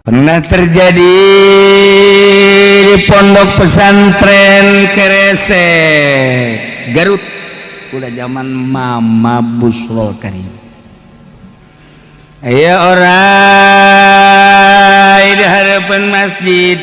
Pernah terjadi di pondok pesantren Keresek, Garut. Udah zaman Mama Busrol Karim. Aya orang di hadapan masjid.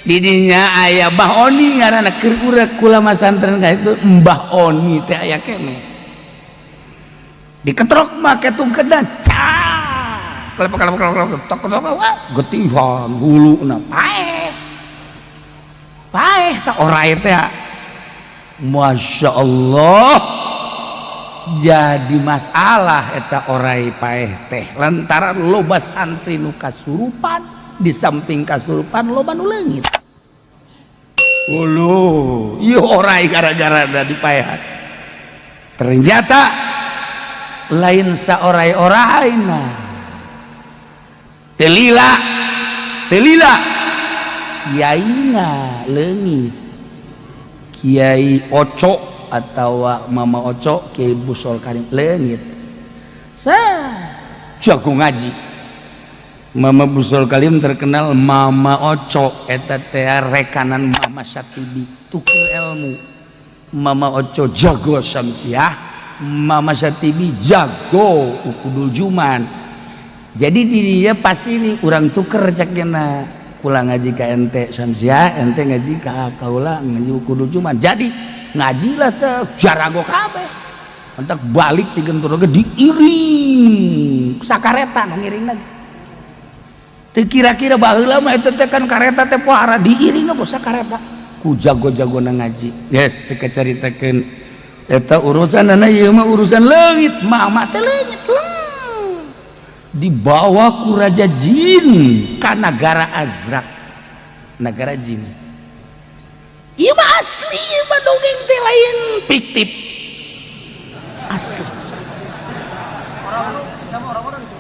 Didinya aya Mbah Oni ngaranna, keur urang kula masantren ka itu Mbah Oni teh aya keneh. Diketrok make tungkedan, cak. Kelep kelep kelep kelep tok tok, wah, getihan huluna paeh. Paeh tak orai teh. Masya Allah, jadi masalah eta orai paeh teh lantaran loba santri nu kasurupan, di samping kasurupan loba nu leungit. Ulu, ieu orai gara-gara da dipaehan. Ternyata lain saorai-oraina. Telila, telila kiaina leungit. Kiai Oco atau Mama Oco, Kiai Busol Karim leungit. Sa jago ngaji. Mama Busol Karim terkenal Mama Oco eta teh rekanan Mama Satibi tuker ilmu. Mama Oco jago Syamsiah, Mama Satibi jago Ukudul Juman. Jadi di dia pas ini urang tuker cakna, kula ngaji ka ente Syamsiah, ente ngaji ka kaula ngaji Ukudul Juman. Jadi ngaji lah teh jarago kabeh. Entak balik ti Gentur ge diiring sakareta nu ngiring lagi. Teu kira-kira baheula mah eta teh kan kareta teh pohara diiring ku sakareta ku jago-jagona ngaji. Yes, teu kacaritakeun eta urusanana, ieu mah urusan leungit. Mama teh leungit leng dibawa ku raja jin ka nagara Azrak, nagara jin. Ieu mah asli, ieu mah dongeng teh lain fiktif, asli. Orang-orang sama orang-orang itu.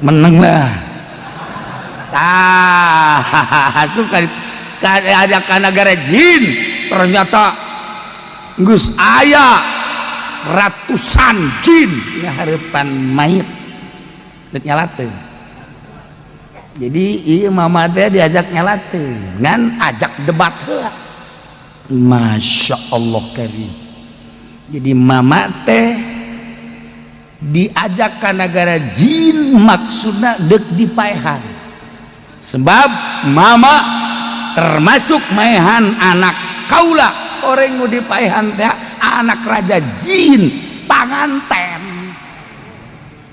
Menang lah. Ah, suka ada ka nagara jin, ternyata geus aya ratusan jin ngahareupan mayit dek nyalateun. Jadi ieu mama teh diajak nyalateun ngan ajak debat heula. Masya Allah karim. Jadi mama teh diajak ke negara jin maksudna dek dipaehan, sebab mama termasuk maehan anak kaula. Orang nu dipaehan teh anak raja jin, panganten,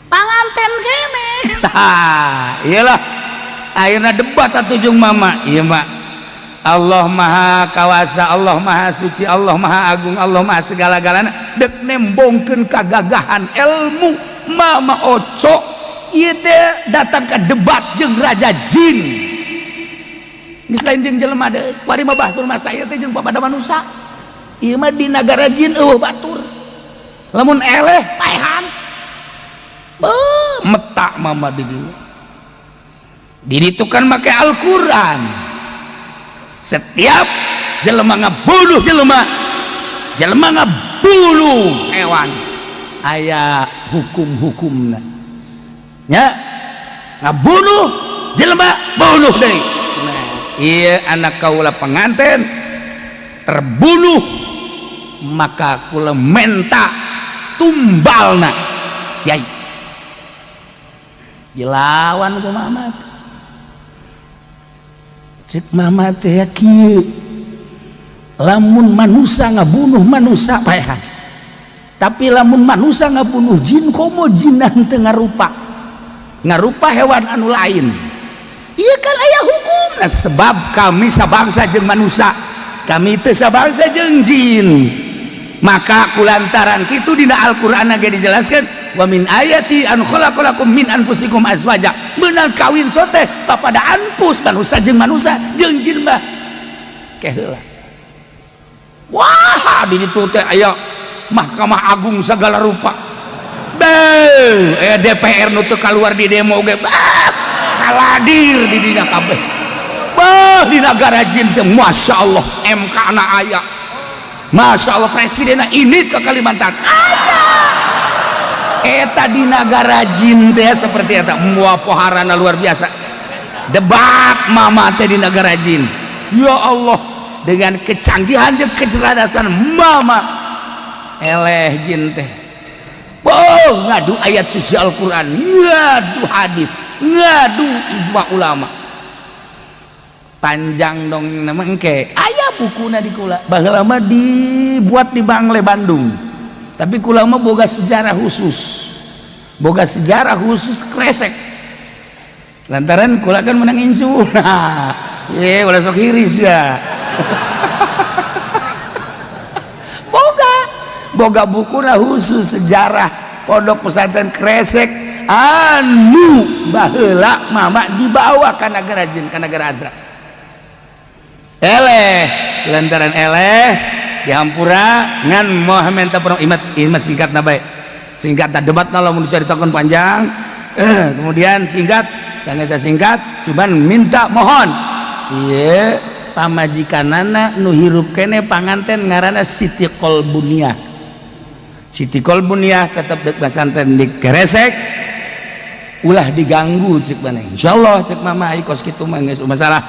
panganten kene. Tah, iyalah akhirnya debat atuh jeung mama. Iya mak, Allah Maha Kawasa, Allah Maha Suci, Allah Maha Agung, Allah Maha segala-galana. Dek nembongkeun kagagahan ilmu Mama Oco ieu teh datang ke debat jeung raja jin. Geus lain jeung jelema deui, kuari mah bahsul masa ieu teh jeung papada manusia. Ieu mah di nagara jin euweuh batur, lamun eleh paehan. Beuh, metak mama di dieu. Di ditu kan make Al-Qur'an. Setiap jelema ngabunuh jelema, jelema ngabunuh hewan, aya hukum-hukumna nya. Ngabunuh jelema, bunuh deui. Nah, iya anak kaula pengantin terbunuh, maka kula menta tumbalna kiai. Dilawan ku mama. Cek mama teh ya kieu, lamun manusia ngabunuh manusia paehan, tapi lamun manusia ngabunuh jin, komo jinan teu ngarupa, ngarupa hewan anu lain, iya kan aya hukum. Nah, sebab kami sabangsa jeung manusia, kami teu sabangsa jeung jin. Maka kulantaran kitu dina Al-Qur'an ge dijelaskan, wa min ayati an khalaqalakum min anfusikum azwaja. Beunang kawin sote papada anfus, manusia jeung manusia, jeung jin mah keheula. Wah, di ditu teh aya Mahkamah Agung segala rupa. Beuh, aya DPR nu teu kaluar di demo ge, bah, kaladir di dina kabeh. Bah, di nagara jin teh Masya Allah, MK na aya. Masya Allah, presiden ini ke Kalimantan ada. Eta di nagara jin teh seperti eta, mua poharana luar biasa. Debat mama teh di negara jin. Ya Allah, dengan kecanggihan dan kecerdasan mama eleh jin teh. Oh, ngadu ayat suci Al-Quran, ngadu hadis, ngadu ijma ulama. Panjang dong nama engke aya bukuna di kula. Baheula mah dibuat di Bangle Bandung, tapi kula mah boga sejarah khusus, boga sejarah khusus Kresek, lantaran kula kan menang incu. Nah, ye ulah sok hiris ya. Boga boga bukuna khusus sejarah pondok pesantren Kresek anu baheula mama dibawa ka negara jin, ka negara Azra. Eleh lantaran eleh dihampura ngan moh minta perong imat imat singkat na bae, singkat na debat na lamun diceritakan panjang. Kemudian singkat sangat singkat, cuman minta mohon ieu pamajikanana nu hirup kene panganten ngaranna Siti Kolbuniah. Siti Kolbuniah tetep dek pesantren di Kresek, ulah diganggu cek maneh. Insyaallah cek mama, ai kos kitu mah geus masalah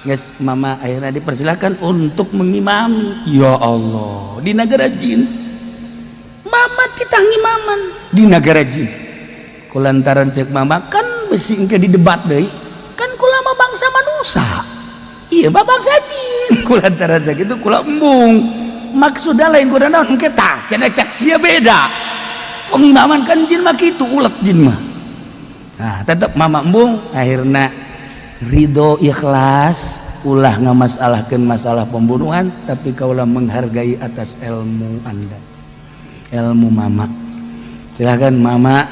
geus. Mama akhirnya dipersilakan untuk mengimami. Ya Allah, di negara jin mama titah ngimaman di negara jin, kulantaran cek mama kan besi engke didebat deui kan, kula mah bangsa manusia, iya mah bangsa jin. Kulantaran cek itu kula embung, maksudnya lain kuda naon, engke tah cenah cek sia beda pengimaman kan jin mah kitu, ulet jin mah. Nah, tetep mama embung, akhirnya ridho ikhlas, ulah ngamasalahkeun masalah pembunuhan, tapi kaulah menghargai atas ilmu anda, ilmu mama. Silakan mama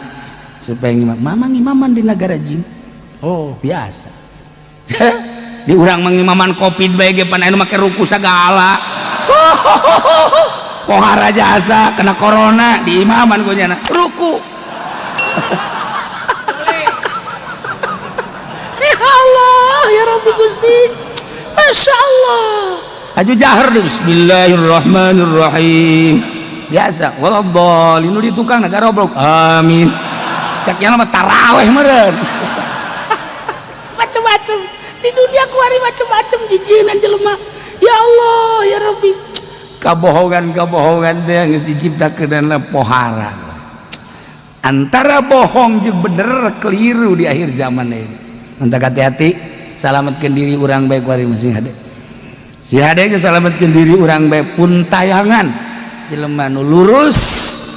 supaya ngimam. Mama ngimaman di negara jin. Oh, biasa. Di urang mengimaman Covid bae ge pan anu make ruku sagala. Pohara jasa kena corona di imaman ku nyana ruku. Ya Allah, ya Rabbi Gusti. Masya Allah. Aju jahar deh, bismillahirrahmanirrahim. Biasa, waladhdallin di tukang negara goblok. Amin. Cek yang mah taraweh meureun. Macem-macem di dunia kuari macem-macem jijieun jelema. Ya Allah, ya Rabbi. Kabohongan-kabohongan teh geus diciptakeun pohara. Antara bohong jeung bener keliru di akhir zaman ini. Mantak hati-hati, salametkeun diri urang bae kuari masing hade. Si hade ge salametkeun diri urang bae pun tayangan jelema nu lurus,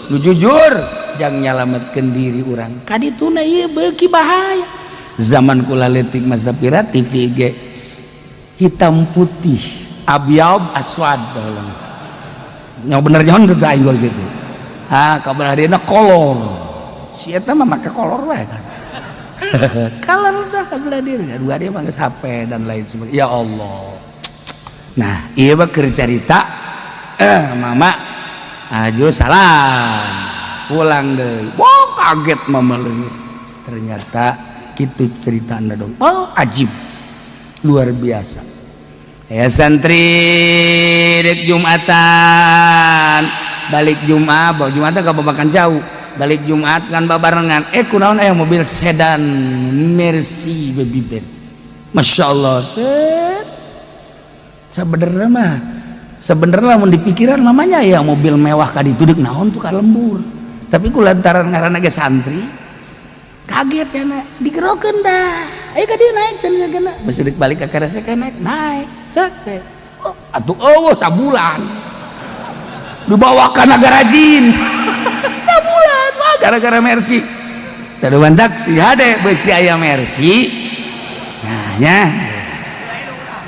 nu jujur jang nyalametkeun diri urang. Kadituna ieu beuki bahaya. Zaman kula leutik masa pira TV ge hitam putih, abyad aswad baheula. Nya bener nyaho teu aing gitu. Ah, kabar harina kolor. Si eta mah make kolor wae kan. Color dah kabelah diri. Dua dia mah geus HP dan lain sebagainya. Ya Allah. Nah, ieu mah keur carita mama aju salam pulang deui. Wah, kaget mama leungit. Ternyata gitu cerita anda dong. Oh, ajib. Luar biasa. Ya santri dek Jumatan, balik Jumat, bawa Jumatan ke babakan jauh. Balik Jumat kan babarengan. Kunaon aya mobil sedan Mercy baby Ben. Masya Allah. Set. Sebenarnya mah, sebenarnya lamun dipikiran mamanya ya mobil mewah kaditu deuk naon tuh ka lembur. Tapi ku lantaran ngaranna ge santri, kaget ya nak digerokeun dah. Ayo ka dieu naik cenah kena. Besi deuk balik ka Kresek naik, naik. Cek teh. Oh, atuh eueuh sabulan. Dibawa ka nagara jin. Sabulan wah gara-gara Mercy. Tadu mantak si hade besi aya Mercy. Nah nya.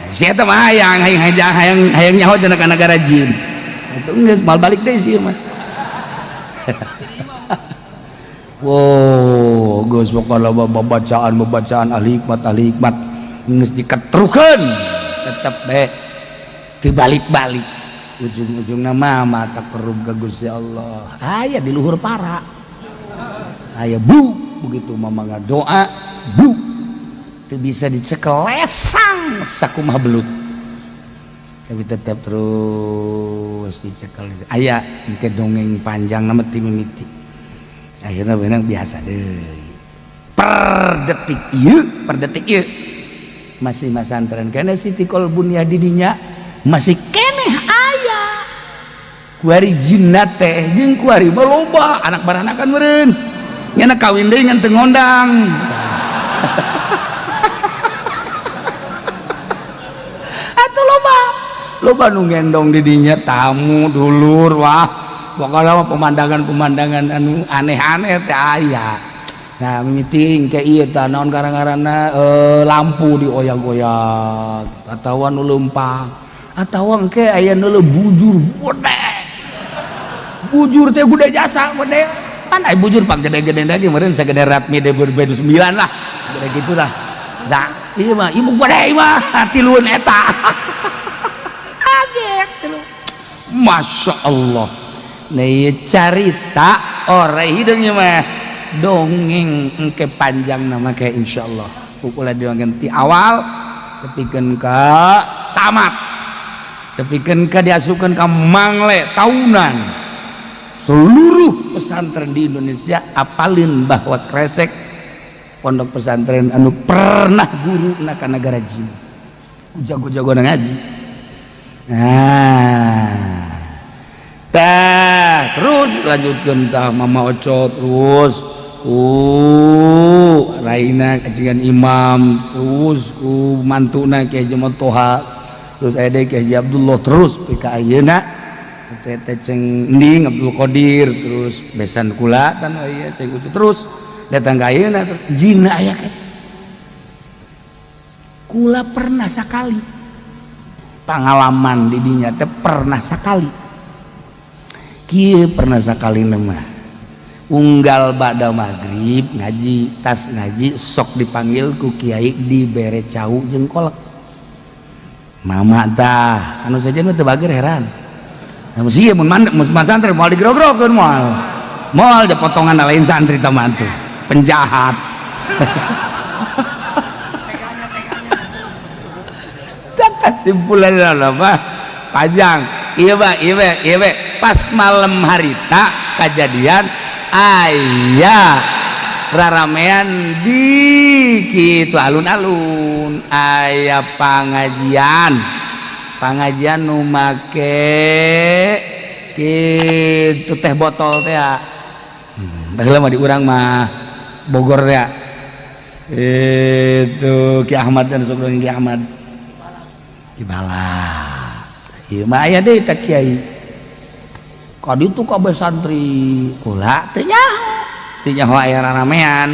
Si eta mah hayang hayang hayang hayang hayang nyaho cenah ka nagara jin. Atuh geus mal balik deui sih mah. Wow, geus pokona babacaan-babacaan ahli hikmat geus diketrukeun tetep bae teu balik-balik. Ujung-ujungna mah mata kerub ka Gusti Allah. Aya di luhur para. Aya bu begitu mama ngadoa bu teu bisa dicekel lesang sakumaha belut. Tapi tetap terus dicekel. Aya engke dongeng panjang nama ti mimiti. Akhirnya benang biasa deh. Per detik ieu, per detik ieu. Masih masantren keneh Siti Kolbunia didinya masih keneh aya kuari jinna teh jeung kuari mah loba anak baranakan meureun nya kawin deui ngan teu ngondang. Atuh loba loba nu ngendong didinya tamu dulur, wah pokoknya mah pemandangan-pemandangan anu aneh-aneh teh aya. Nah, mimiting kayak ieu tah naon karang-karana lampu dioyak-oyak atawa nu leumpang atawa engke aya nu bujur gede. Bujur teh gede jasa gede. Pan aya bujur pang gede-gede lagi meureun sagede Ratmi 2009 lah. Gede gitulah. Nah, ieu mah ibu gede mah tilueun eta. Kaget tilu. Masya Allah. Nah, ieu carita ore hideung ieu mah. Dongeng engke panjang nama kayak insyaallah pukulan diwangen ti awal tepikeun ka tamat tepikeun ka diasupkeun ka mangle tahunan seluruh pesantren di Indonesia apalin bahwa Kresek pondok pesantren anu pernah guru na ka negara jin jago-jago ngaji. Nah tah terus lanjutkeun tah Mama Oco terus ku Raina kajengan imam terus ku mantuna Kiai Haji Toha terus aya deui Kiai Haji Abdullah terus pika ayeuna teh teh ceng Ending Abdul Qadir terus besan kula tan aya ceng Ucu terus datang ka ayeuna jinna aya ke kula pernah sakali pengalaman di dinya teh pernah sakali kieu pernah sakali mah unggal ba'da maghrib ngaji tas ngaji sok dipanggil ku kiai dibere cau jeung kolek mama tah anu sejen mah teu bager heran. Nah, mesti mun mun santri moal digrog-grogeun moal moal da potongan lain santri tah mah tuh penjahat. Tak kesimpulan mah panjang ieu mah ieu ieu pas malam harita kejadian aya raramean di kitu alun-alun aya pangajian pangajian nu make kitu teh botol teh ya. Baheula mah di urang mah Bogor ya itu Ki Ahmad dan sok Ki Ahmad Ki Balap ieu mah aya deui teh kiai kaditu kabeh santri kula teu nyaho aya raramean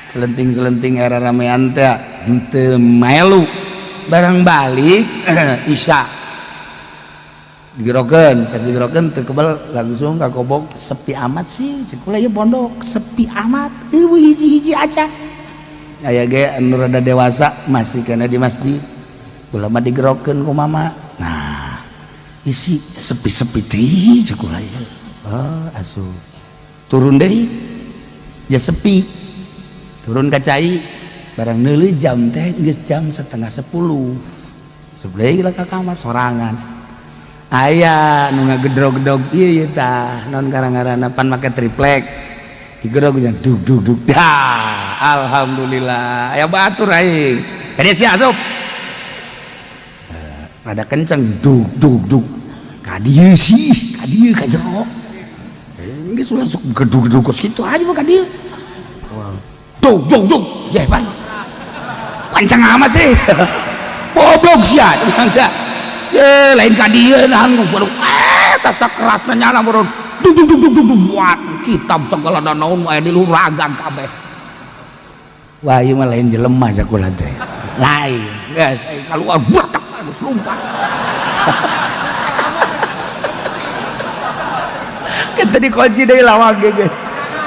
selenting-selenting aya raramean teh henteu maelu barang balik isya digerokeun kasih digerokeun teu kebel langsung ka kobok sepi amat sih cek kula ieu pondok sepi amat eueuh hiji-hiji aja aya ge anu rada dewasa masih kana di masjid kula mah digerokeun ku mama. Nah isi sepi-sepi teh cek kula ieu oh asup turun deui ya sepi turun ka cai barang neuleuh jam teh geus jam 9:30 sebelah ka kamar sorangan aya nu ngagedrog-gedrog ieu ieu tah naon karang-ngaranna pan make triplek digedrog nya dug dug dug dah alhamdulillah aya batur aing ka dieu sia asup rada kenceng dug dug dug ka dieu sih ka dieu ka jero geus ulah sok gedug-gedug kos kitu aja mah ka dieu dug dug dug jeh pan kenceng amat sih goblok sia ye lain ka dieu nahan baru tas kerasna nyala baru dug dug dug dug dug buat kitab segala naon aya di luhur ragang kabeh. Wah ieu mah lain jelema sakola teh lain geus kaluar buat tak geus lompat. Kita dikunci deui lawang ge.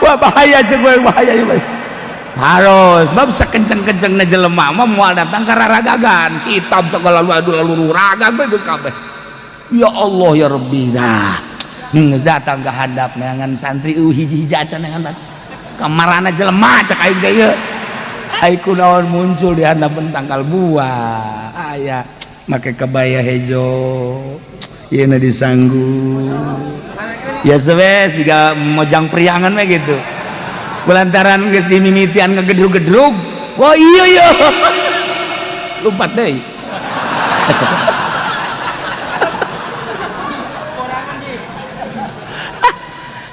Wah bahaya jeung bahaya ieu. Harus bab sakenceng-kencengna jelema mah moal datang ka raragagan kitab segala lalu ragang bae geus kabeh. Ya Allah ya Rabbi. Nah geus datang ka handap neangan santri hiji-hiji acan neangan kamarana jelema cek aing teh ieu. Ai kunaon muncul di handapeun tangkal buah aya make kebaya hejo ieu na disanggu ya sebes jiga mojang priangan mah gitu kulantaran geus dimimitian ngegedrug-gedrug wah iya iya Lompat deui.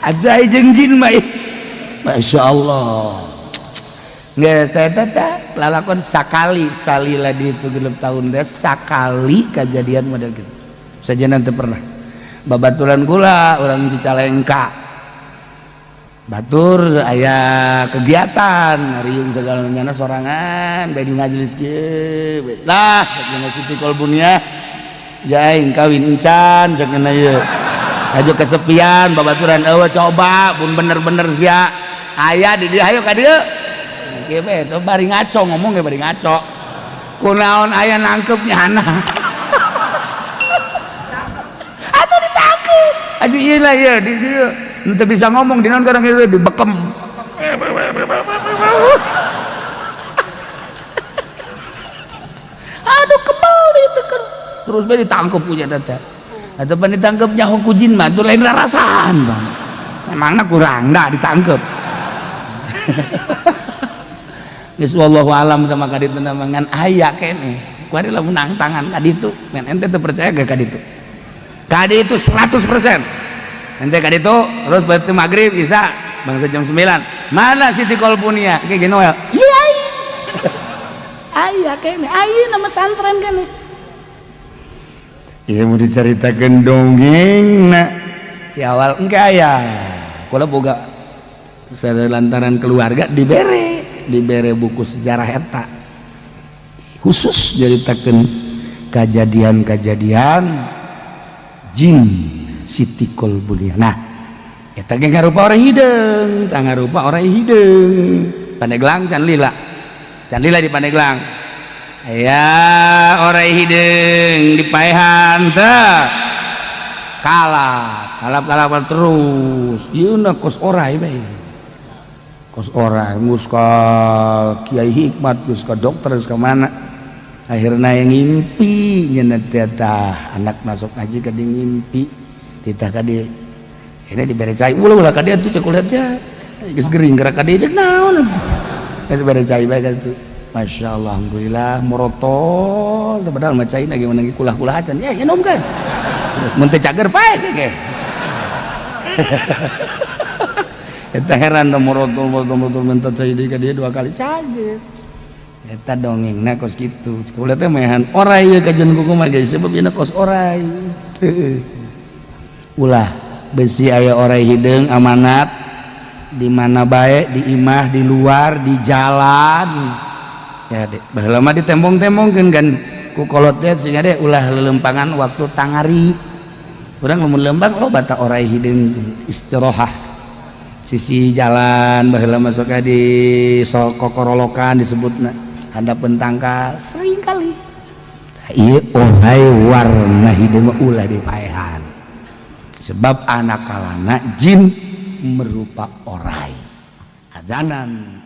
Ada jeung jin mah. Masya Allah. Geus teh teh lalakon sakali salila di itu 6 tahun deh sakali kejadian model gitu. Saja nanti pernah. Babaturan kula orang Cicalengka. Batur aya kegiatan riung segala nyana sorangan bae di majelis kieu. Lah cenah Siti Kolbunia jaing kawin encan cenah ieu. Aja kesepian babaturan eueuh coba pun bener-bener sia aya di dieu hayo ka dieu. Kieu bae teh bari ngaco ngomong ge bari ngaco. Kunaon aya nangkep nyana. Atuh ditangkep. Aduh ieu lah ieu di dieu. Ente bisa ngomong di naon kadang ieu dibekem. Aduh kebal ditekan. Terus bae ditangkep punya teh. Atau pan ditangkep nyaho ku jin mah tuh lain rarasaan bang. Memangna kurang dah ditangkep. Geus wallahu alam sama ka ditu ngan aya keneh. Kuari lamun nang tangan ka ditu, men ente teu percaya ge ka ditu. Ka ditu 100%. Ente ka ditu terus berarti maghrib bisa bangsa jam 9. Mana Siti Kolpunia? Kayak gini Noel. Iya. Aya keneh, ayeuna mah santren keneh. Iya mau diceritakan dongeng nak di awal engke aya. Kula boga lantaran keluarga dibere buku sejarah eta khusus nyaritakeun kejadian-kejadian jin Siti Kolbunia. Nah, eta ge ngarupa orang hideung, tah ngarupa orang hideung. Pandeglang can lila. Can lila di Pandeglang. Ya orang hideung dipaehan teh. Kalap, kalap-kalapan terus. Ieu na kos orai bae. Kos orai geus ka Kiai Hikmat, geus ka dokter, geus ka mana. Akhirna yang ngimpi nyeuna teh tah anak masuk ngaji ka di ngimpi. Titah ka di ini dibere cai ulah ulah ka dieu tuh cek ulah teh geus gering gerak ka dieu naon atuh. Geus dibere cai bae ka ditu. Masya Allah, alhamdulillah morotol padahal mah cai lagi menangi kulah-kulah acan ya nyenom kan. Terus mun teu cager pae ge. Eta heran da morotol morotol morotol minta cai deui ka dieu dua kali cager. Eta dongengna kos kitu. Cek ulah teh mehan orai ieu kajian kuku mah geus sebab ieu kos orai. Ulah besi aya orai hideung amanat di mana bae di imah di luar di jalan. Ya dek baheula mah ditembong-tembongkeun kan ku kolot teh sehingga dek ulah lelempangan waktu tangari. Urang lamun lempang loba ta orai hideung istirohah sisi jalan baheula mah sok di kokorolokan disebutna handapeun tangkal sering kali. Ieu orai warna hideung mah ulah dipaehan. Sebab anak kalana jin merupa orai. Azanan.